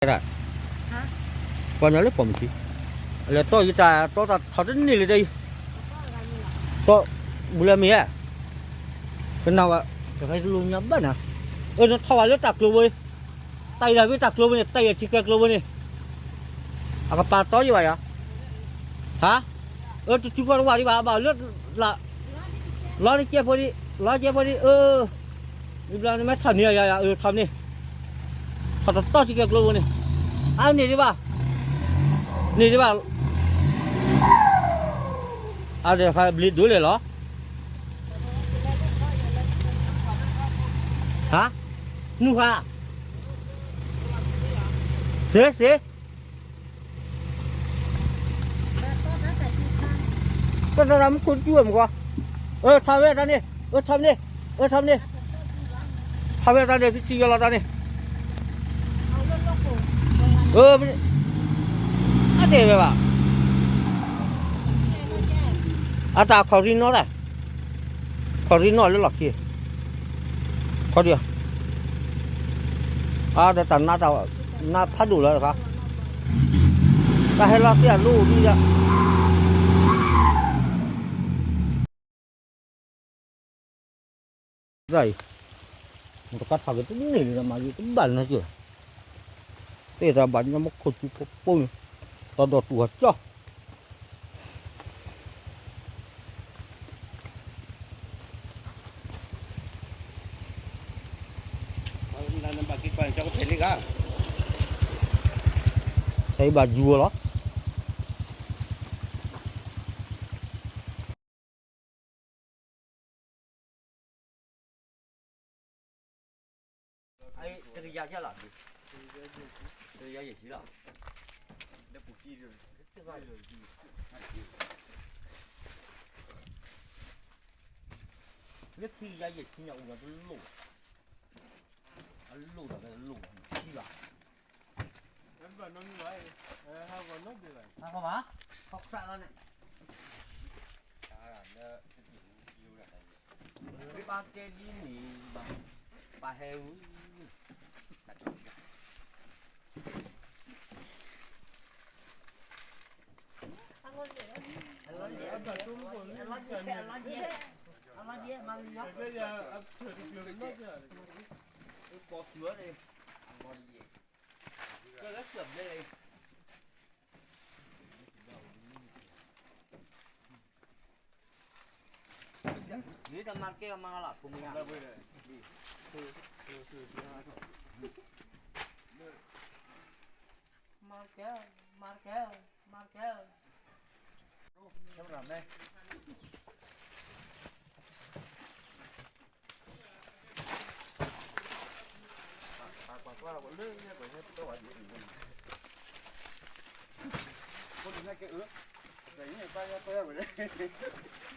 တၢ် ပှၤညီလၢပိာ်မုၣ်ခံ လဲၤတီၢ်ယတၢ်တီတၢ်ထီၣ်တန့ၢ်လၢၤတၢ်အံၤ, တီၢ် ဘူးလၢမ့ၢ်ဧါ, ကနၣ်ဝဲ တခါတလိညါဘၣ်နၤ, အၢ နထီၣ်ဝဲလၢတၢ်ကျိၤဝဲ, တၢ်အံၤဒၣ်ဝဲတၢ်ကျိၤဝဲန့ၣ် တၢ်အံၤထံကဲကျိၤဝဲန့ၣ်, အကပာ်တီယဘၣ်ယၤ, ဟါ, အၢ တတုၤကီၢ်တဝၢ်ဒံးဘၣ် ဘၣ်လၢ လီၤတကဲဖိဒံး လီၤတကဲဖိဒံး အၢ မ့ၢ်ဘျီနမ့ၢ်ထီၣ်န့ၢ်ယၤ ယၤ အၢ ထီၣ်န့ၢ်, ထီၣ်တတီၢ်ထံကဲကျိဝဲန့ၣ်, အါန့ၢ်ဒံးဘၣ်, န့ၢ်ဒံးဘၣ်, အါဒီးဘျ့ဒိးလဲၣ်လီၤ, ဟါ, နူဟါ, စ့စ့ တၢ်တၢ်မူခိၣ်တကူၣ်ဝဲမကွၢ်, အၢ ထီၣ်ဝဲတၢ်န့ၣ် အၢ ထီၣ်မ့ၢ်န့ၣ် အၢ ထီၣ်မ့ၢ်န့ၣ်, ထီၣ်ဝဲတၢ်န့ၣ် ဖံထံယီၤလီၤတၢ်န့ၣ်, အၢ အတဲဝဲဘၣ်, အတၢ်ခီၣ်ရံနီတၢ်, ခီၣ်ရံနီလၢလီၢ်ခံ ခီဒံး, အါဒီးတၢ်နါတၢ်နါဖးဒိၣ်လီၤတခါ, တၢ်ဟဲလီၤသ့ၣ်အလိၣ်ဒံးလီၤ, တၢ်အံၤ, မတကါထီၣ်က့ၤတန့ၢ်လံဒီးမၤဂ့ၤတဘၣ်လၢၤနီၤ, သ့ၣ်တၢ်ဘၣ်ညီမူခိၣ်စူၤဖိပိန့ၣ်, တၢ်ဒီးတူၢ်အကၠီ နဘၣ်က့ၤကွၢ်န့ၣ် ကၠီကဖဲးလံဂၤ, တၢ်အံၤဘၣ်ယူၤလီၤ, တကယၤကဲလီၤ, တကယၤယဲၢ်ဆံလီၤ, လၢပူၤစံ, လၢခံကယၤယဲၢ်ဆံညါအိၣ်ဒီးတလိၣ်, အလိၣ်ဒီးတလိၣ်, ခံဘၣ်, ဟးဂီၤမး, ခီၣ်ခရၣ်လီၤန့ၣ် လၢ ပၢ်ကဲဒ်န့ၣ် ပၢ်ဟဲဝဲ နတမၤတကဲမၤလၢ်ဖိမုၢ်ညါ, မၤတကဲ, မၤတကဲ, မၤတကဲ, ပှၤကွၢ်လီၤလၢပှၤဟဲပတီၢ်ဝဲဒ်အံၤန့ၣ်, ဖိလံၤန့ၣ်ကဲအၢ, ပှၤန့ၣ်ပၢ်ယါပၢ်ယါဝဲလဲၣ်,